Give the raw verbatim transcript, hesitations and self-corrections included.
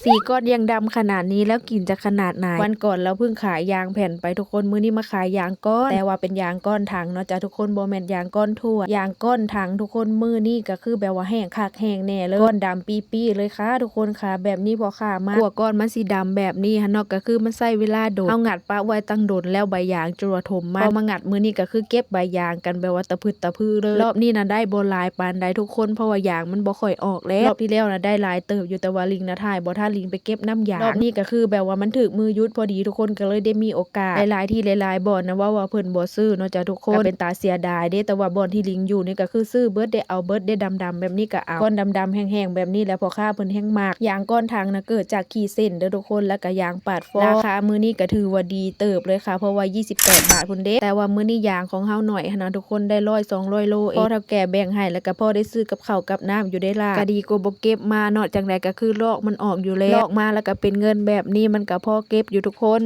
สี่ก้อนยังดำขนาดนี้แล้วกลิ่นจะขนาดไหน วันก่อนเราเพิ่งขายยางแผ่นไปทุกคน มื้อนี้มาขายยางก้อน แต่ว่าเป็นยางก้อนถังเนาะจ้ะทุกคน บ่แม่นยางก้อนถ้วย ยางก้อนถังทุกคน มื้อนี้ก็คือแบบว่าแห้งคักแห้งแน่เลย ก้อนดำปี้ๆเลยค่ะทุกคนค่ะ แบบนี้พ่อค้ามา กว่าก้อนมันสิดำแบบนี้หั้นเนาะ ก็คือมันใช้เวลาโดน เฮางัดปะไว้ตั้งโดนแล้วใบยางจนว่าถมมัน พอมางัดมื้อนี้ก็คือเก็บใบยางกันแบบว่าตะพึดตะพือเลย รอบนี้นะได้บ่หลายปานใดทุกคน เพราะว่ายางมันบ่ค่อยออกแล้ว รอบที่แล้วนะได้หลายเติบอยู่ แต่ว่าลิงนะถ่ายบ่ทัน ลิงไปเก็บน้ำยาง รอบนี้ก็คือแบบว่ามันถูกมือหยุดพอดีทุกคน ก็เลยได้มีโอกาส หลายๆที่หลายๆบ่อนนะ ว่าว่าเพิ่นบ่ซื้อเนาะจ้ะทุกคน ก็เป็นตาเสียดายเด้ แต่ว่าบ่อนที่ลิงอยู่นี่ก็คือซื้อเบิด ได้เอาเบิด ได้ดำๆแบบนี้ก็เอา ก้อนดำๆแห้งๆแบบนี้แหละพ่อค้าเพิ่นแฮงมัก ยางก้อนถังนะเกิดจากขี้เส้นเด้อทุกคน แล้วก็ยางปาดฟอ ราคามื้อนี้ก็ถือว่าดีเติบเลยค่ะ เพราะว่ายี่สิบแปดบาทพุ้นเด้ แต่ว่ามื้อนี้ยางของเฮาหน่อยหั้นนะทุกคน ได้ร้อยสองร้อยโลเอง พ่อเฒ่าแก่แบ่งให้ แล้วก็พ่อได้ซื้อกับข้าวกับน้ำอยู่ได้ล่ะ ก็ดีกว่าบ่เก็บมาเนาะ จังใดก็คือลอกมันออกอยู่แล้ว ลอกมาแล้วก็เป็นเงินแบบนี้ มันก็พอเก็บอยู่ทุกคน